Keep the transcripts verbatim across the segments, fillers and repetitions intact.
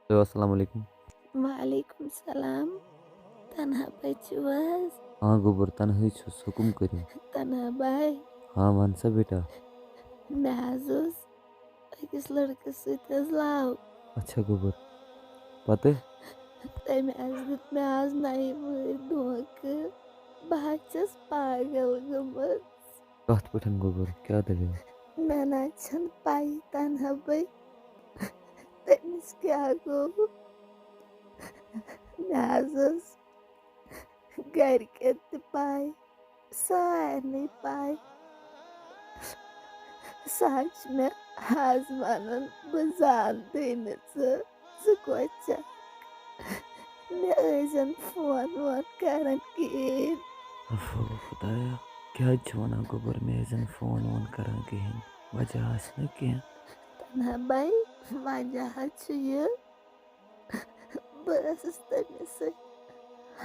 Hello, السلام علیکم۔ وعلیکم السلام۔ تنہا بچی حظ؟ ہاں گوٚبُر، تنہٲے چھُس، حُکُم کٔرِو۔ تنہا بھائی۔ ہاں وَن سا بیٹا۔ مےٚ حظ اوس أکِس لڑکس سۭتۍ حظ love۔ اچھا گوٚبُر، پتہٕ؟ تٔمۍ حظ دیُت مےٚ آز نَیہِ وٕہٕرۍ دھوکہٕ۔ بہٕ حظ چھَس پاگل گٔمٕژ۔ کتھ پٲٹھۍ گوٚبُر، کیٛاہ دٔلیٖل؟ مےٚ نہ حظ چھَنہٕ پَیی تنہا بھائی تٔمِس کیٛاہ گوٚو۔ مےٚ حظ ٲس گرِکٮ۪ن تہِ پَے، سارنٕے پَے۔ سۄ حظ چھِ مےٚ آز وَنان، بہٕ زانہٕ تُہۍ نہٕ ژٕ، ژٕ کوٚت چھَکھ؟ مےٚ ٲسۍزٮ۪ن فون وون کران کِہیٖنۍ۔ اوہو خدایا، کیٛازِ چھِ وَنان گوٚبُر مےٚ ٲسۍزٮ۪ن فون وون کران کِہیٖنۍ؟ وجہ آسہِ نہ کینٛہہ۔ تنہا بھائی، وجہ حظ چھُ یہِ، بہٕ ٲسٕس تٔمِس سۭتۍ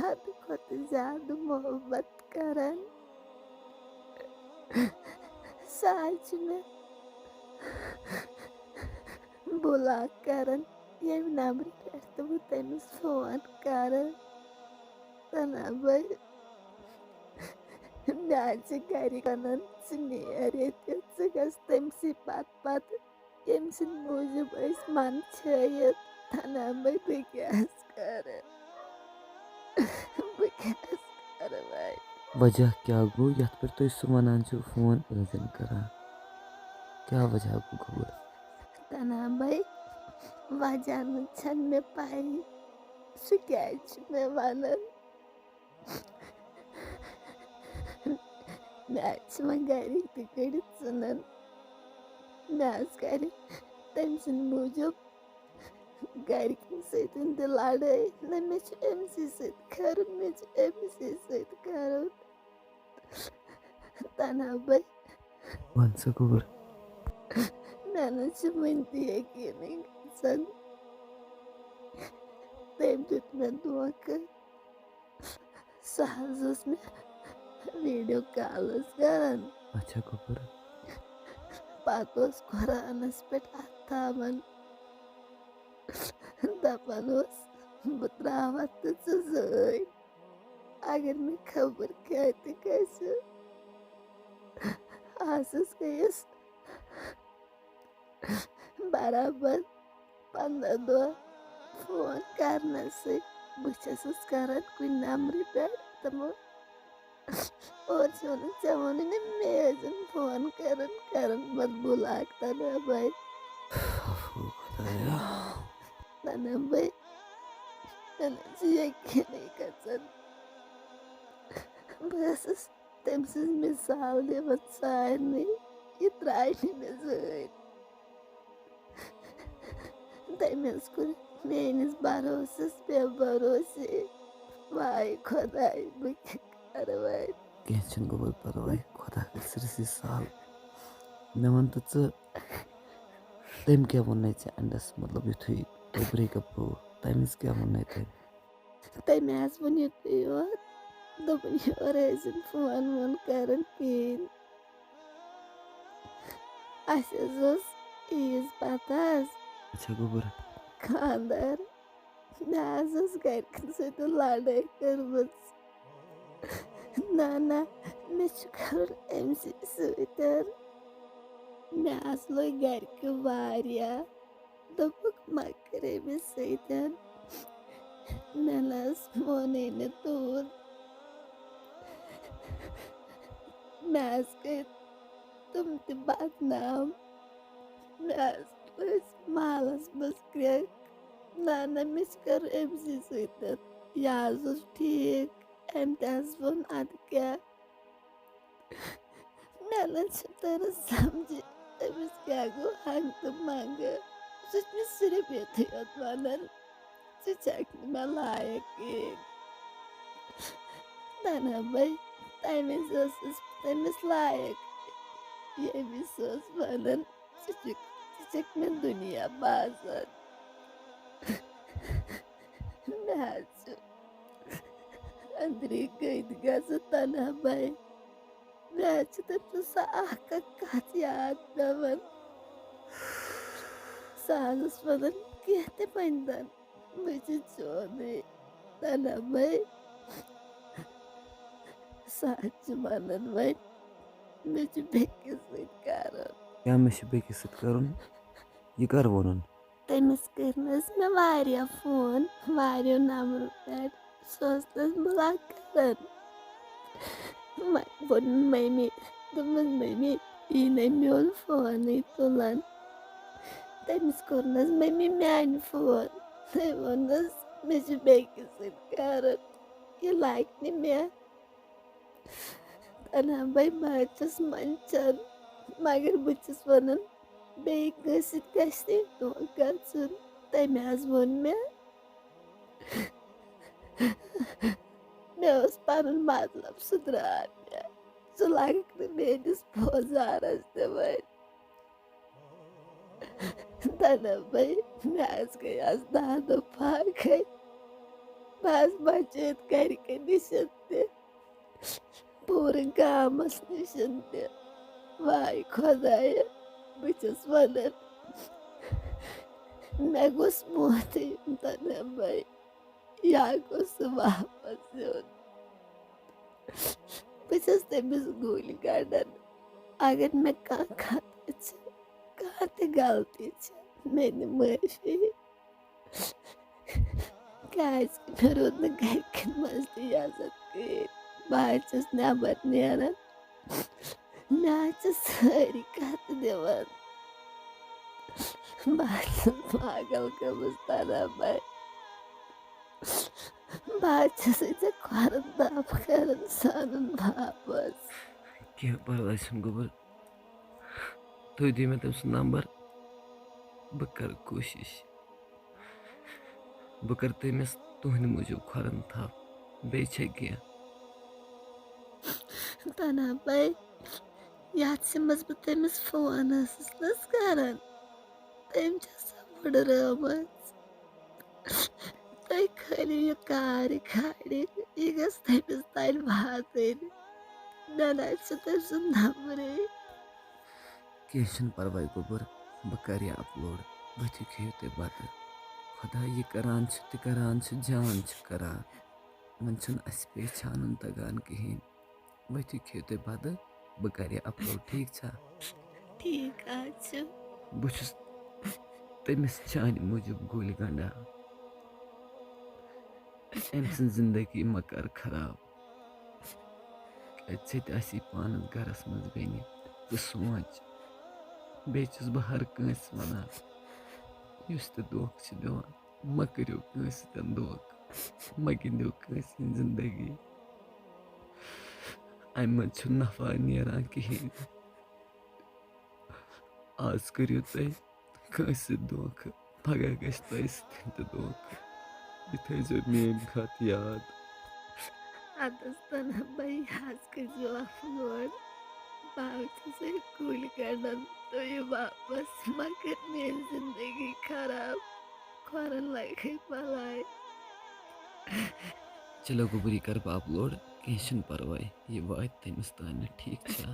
حدٕ کھۄتہٕ زیادٕ محبت کران۔ سۄ حظ چھِ مےٚ block کران ییٚمہِ نمبرٕ پٮ۪ٹھ تہٕ بہٕ تٔمِس فون کرٕ۔ تنہا بھائی، مےٚ حظ چھِ گرِکۍ ونان، ژٕ نیر ییٚتہِ، ژٕ گژھ تٔمۍ سٕے پتہٕ پتہٕ، ییٚمہِ سٕنٛدِ موٗجوٗب أسۍ من چھٲیِتھ۔ تنہا بھائی، بہٕ کیٛاہ حظ کرٕ؟ بہٕ کیٛاہ حظ کرٕ وۄنۍ؟ وجہ کیٛاہ گوٚو یتھ پٮ۪ٹھ تُہۍ سُہ ونان چھِو فون ٲسۍزٮ۪ن کران؟ کیٛاہ وجہ گوٚو گوٚبُر؟ تنہا بھائی، وجہ نہٕ چھَنہٕ مےٚ پَیی، سُہ کیٛازِ چھُ مےٚ وَنان۔ مےٚ حظ چھِ وۄنۍ گَرِکۍ تہِ کٔڑِتھ ژٕنان۔ مےٚ حظ کَرِ تٔمۍ سٕنٛدِ موٗجوٗب گَرِکٮ۪ن سۭتۍ تہِ لَڑٲے۔ نہ، مےٚ چھُ أمۍ سٕے سۭتۍ کَرُن، مےٚ چھُ أمۍ سٕے سۭتۍ کَرُن۔ تنہا بھائی۔ وَن سا گوٚبُر۔ مےٚ نہ چھُ وٕنہِ تہِ یقیٖنٕے گژھان۔ تٔمۍ دیُت مےٚ دھوکہٕ۔ سُہ حظ اوس مےٚ video calls کران۔ اچھا گوٚبُر۔ پتہٕ اوس قرآنس پٮ۪ٹھ اتھٕ تھاوان۔ دپان اوس، بہٕ تراوتھ تہٕ ژٕ زٲنۍ۔ اگر مےٚ خبر کیٛاہ تہِ گژھِ۔ آسس گٔیس برابر پنٛداہ دۄہ فون کرنس سۭتۍ۔ بہٕ چھَسس کران کُنہِ نمبرٕ پٮ۪ٹھ تِمو۔ اورٕ چھِ وَنان، "ژےٚ ووٚنُے نہ مےٚ ٲسۍ زَن فون کران، کران، مت block تنہا بھائی۔" اوہو خدایا۔ تنہا بھائی، مےٚ نہ حظ چھُ یقیٖنٕے گژھان۔ بہٕ ٲسٕس تٔمۍ سٕنٛز مثال دِوان سارنٕے، یہِ ترٛایہِ نہٕ مےٚ زٕہٕنۍ۔ تٔمۍ حظ کوٚر میٲنِس بھروسس بے بھروسہٕ۔ واے خۄداے، بہٕ کیٛاہ کرٕ وۄنۍ؟ کینٛہہ چھُنہٕ گوٚبُر پرواے، خۄدا کرِ سٲرسٕے سہل۔ مےٚ وَن تہٕ ژٕ، تٔمۍ کیٛاہ ووٚننَے ژےٚ اٮ۪نڈَس، مطلب یُتھُے تۄہہِ breakup گوٚو، تَمہِ وِزِ کیٛاہ ووٚننَے تٔمۍ؟ تٔمۍ حظ ووٚن یُتُے یوت، دوٚپُن، یورٕ ٲسۍ زِنہٕ فون وون کران کِہیٖنۍ۔ اَسہِ حظ اوس عیٖز پتہٕ حظ اچھا گوٚبُر۔ خانٛدر۔ مےٚ حظ ٲس گرِکٮ۪ن سۭتۍ لڑٲے کٔرمٕژ۔ نہ، نہ، مےٚ چھُ کرُن أمۍ سٕے سۭتۍ۔ مےٚ حظ لوٚگ گرِکیو واریاہ۔ دوٚپُکھ، "مہ کر أمِس سۭتۍ۔" مےٚ نہ حظ مونُے نہٕ تُہُنٛد۔ مےٚ حظ کٔرۍ تِم تہِ بدنام۔ مےٚ حظ لٔج محلس منٛز کرٛٮ۪کھ۔ نہ، نہ، مےٚ چھِ کرُن أمۍ سٕے سۭتۍ۔ یہِ حظ اوس ٹھیٖک، أمۍ تہِ حظ ووٚن، اَدٕ کیٛاہ؟ مےٚ نہ چھُ تران سمجھے، أمِس کیٛاہ گوٚو ہنٛگہٕ تہٕ منٛگہٕ۔ سُہ چھُ مےٚ صرف یُتھُے یوت ونان، "ژٕ چھَکھ نہٕ مےٚ لایق کِہیٖنۍ۔" تنہا بھائی، تَمہِ وِزِ ٲسٕس بہٕ تٔمِس لایق، ییٚمہِ وِزِ سُہ اوس ونان، "ژٕ چھُکھ، ژٕ چھَکھ مےٚ دُنیا باسان۔" مےٚ حظ چھُ أنٛدری گٔنٛدۍ گژھان تنہا بھائی۔ مےٚ حظ چھِ تٔمۍ سٕنٛز سۄ اکھ اکھ کتھ یاد پٮ۪وان۔ سۄ حظ ٲس ونان، کینٛہہ تہِ بٔنۍتن، بہٕ چھُس چونُے، تنہا بھائی۔ سُہ حظ چھُ ونان وۄنۍ، مےٚ چھُ بیٚکِس سۭتۍ کرُن۔ کیٛاہ مےٚ چھُ بیٚکِس سۭتۍ کرُن؟ یہِ کر ووٚنُن؟ تٔمِس کٔرۍ نہٕ حظ مےٚ واریاہ فون، واریاہو نمبرو پٮ۪ٹھ، سُہ اوس نہٕ حظ block کران۔ وۄنۍ ووٚن مٔمی، دوٚپمَس، "مٔمی، یہِ نَے میون فونٕے تُلان۔" تٔمِس کوٚر نہٕ حظ مٔمی میانہِ فون۔ تٔمۍ ووٚنُس، "مےٚ چھُ بیٚکِس سۭتۍ کرُن، یہِ لَگہِ نہٕ مےٚ۔" تنہا بھائی، بہٕ حظ چھَس منٛدچھان، مگر بہٕ چھَس وَنان، بیٚیہِ کٲنٛسہِ سۭتۍ گژھِ نہٕ دھوکہٕ گژھُن۔ تٔمۍ حظ ووٚن مےٚ، مےٚ اوس پَنُن مطلب، سُہ درٛاو مےٚ، ژٕ لَگَکھ نہٕ میٲنِس پوزارَس تہِ وۄنۍ۔ تنہا بھائی، مےٚ حظ گٔے آز دَہ دۄہ پھاکَے۔ بہٕ حظ بَچٲیِتھ گَرِکٮ۪ن نِش تہِ، پوٗرٕ گامَس نِش تہِ۔ واے خۄدایا، بہٕ چھَس وَنان، مےٚ گوٚژھ موتٕے یُن، تنہا بھائی۔ یا گوٚژھ سُہ واپس یُن۔ بہٕ چھَس تٔمِس گُلۍ گنٛڈان۔ اگر مےٚ کانٛہہ خطا چھِ، کانٛہہ تہِ غلطی چھِ، مےٚ دِ معٲفی۔ کیٛازِ کہِ مےٚ روٗد نہٕ گرِکٮ۪ن منٛز تہِ عزت کِہیٖنۍ۔ بہٕ حظ چھَس نٮ۪بر نیران، مےٚ حظ چھِ سٲری کَتھٕ دِوان۔ بہٕ حظ چھَس پاگل گٔمٕژ، تنہا بھائی۔ بہٕ حظ چھَسے ژےٚ کھۄرَن دَب کران، سُہ اَنُن واپس۔ کینٛہہ پرواے چھُنہٕ، گوٚبُر۔ تُہۍ دِیِو مےٚ تٔمۍ سُنٛد نمبر، بہٕ کرٕ کوٗشِش۔ بہٕ کرٕ تٔمِس تُہنٛدِ موٗجوٗب کھۄرَن تھپھ۔ بیٚیہِ چھا کینٛہہ؟ تنہا بھائی، یَتھ سِمَس بہٕ تٔمِس فون ٲسٕس نہ حظ کران، تٔمۍ چھےٚ سۄ وٕڈرٲومٕژ۔ تُہۍ کھٲلِو یہِ کار کھالہِ، یہِ گٔژھ تٔمِس تانۍ واتٕنۍ۔ مےٚ نہ حظ چھُ تٔمۍ سُنٛد نمبرٕے۔ کینٛہہ چھُنہٕ پرواے، گوٚبُر، بہٕ کرٕ یہِ upload۔ ؤتھِو، کھیٚیِو تُہۍ بتہٕ۔ خۄداے یہِ کران چھُ تہِ کران چھُ، جان چھُ کران۔ وۄنۍ چھُنہٕ اَسہِ پہچانُن تگان کِہیٖنۍ۔ ؤتھِو، کھیٚیِو تُہۍ بتہٕ، بہٕ کرٕ یہِ upload، ٹھیٖک چھا؟ ٹھیٖک حظ چھُ۔ بہٕ چھُس تٔمِس چانہِ موٗجوٗب گُلۍ گنٛڈان۔ أمۍ سٕنٛز زندگی مہ کر خراب۔ کیٛازِ ژےٚ تہِ آسی پانَس گَرَس منٛز بیٚنہِ، ژٕ سونٛچ۔ بیٚیہِ چھُس بہٕ ہر کٲنٛسہِ وَنان، یُس تہِ دھوکہٕ چھِ دِوان، مہ کٔرِو کٲنٛسہِ سۭتۍ دھوکہٕ، مہ گِنٛدِو کٲنٛسہِ ہٕنٛز زندگی۔ اَمہِ منٛز چھُنہٕ نفع نیران کِہیٖنۍ۔ آز کٔرِو تُہۍ کٲنٛسہِ سۭتۍ دھوکہٕ، پگاہ گژھِ تۄہہِ سۭتۍ تہِ دھوکہٕ۔ یہِ تھٲیزیو میٲنۍ کتھ یاد۔ اَدٕ حظ تنہا بھائی، یہِ حظ کٔرزیو upload۔ بہٕ حظ چھَسے کُلۍ گنٛڈان، تُہۍ واپس مہ کٔر میٲنۍ زندگی خراب، کھۄرن لگے بلاے۔ چلو گوٚبُر، یہِ کرٕ بہٕ upload، کینٛہہ چھُنہٕ پرواے، یہِ واتہِ تٔمِس تام، ٹھیٖک چھا؟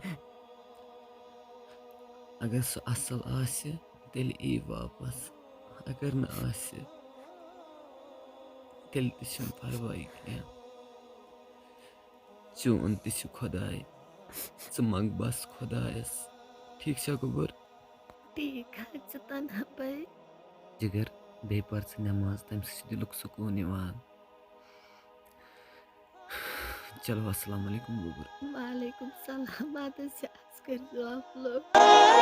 اگر سُہ اصل آسہِ، تیٚلہِ یی واپس۔ اگر نہٕ آسہِ، تیٚلہِ تہِ چھُنہٕ پرواے کینٛہہ۔ چون تہِ چھُ خۄداے، ژٕ منٛگ بس خۄدایس۔ ٹھیٖک چھا گوٚبُر؟ ٹھیٖک حظ چھُ تنہا بھائی۔ جگر، بیٚیہِ پر ژٕ نٮ۪ماز، تَمہِ سۭتۍ چھُ دِلُک سکوٗن یِوان۔ چلو، السلام علیکم گوٚبُر۔ وعلیکم السلام، اَدٕ حظ، آز کٔرۍزیو upload۔